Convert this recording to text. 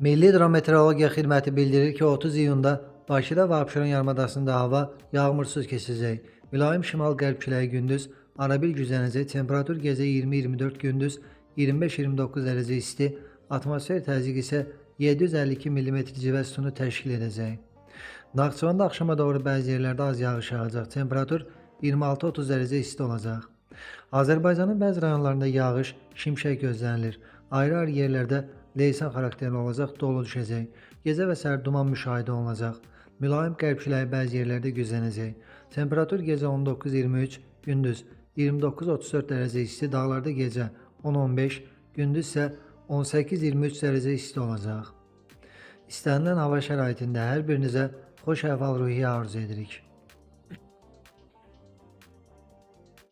Milli Hidrometeorologiya Xidməti bildirir ki, 30 iyunda Bakıda və Abşeron yarımadasında hava yağmursuz keçəcək. Mülayim şimal-qərb küləyi gündüz arabir güclənəcək. Temperatur gecə 20-24, gündüz 25-29 dərəcə isti, atmosfer təzyiqi isə 752 mm civə sütunu təşkil edəcək. Naxçıvanda axşama doğru bəzi yerlərdə az yağış yağacaq. Temperatur 26-30 dərəcə isti olacaq. Azərbaycanın bəzi rayonlarında yağış, şimşək gözlənilir. Ayrı-ayrı yerlərdə leysan xarakterli olacaq, dolu düşəcək. Gecə və səhər duman müşahidə olunacaq. Mülayim qərb küləyi bəzi yerlərdə güclənəcək. Temperatur gecə 19-23, gündüz 29-34 dərəcə isti, dağlarda gecə 10-15, gündüz isə 18-23 dərəcə isti olacaq. İstənilən hava şəraitində hər birinizə xoş əhval-ruhiyyə arzu edirik.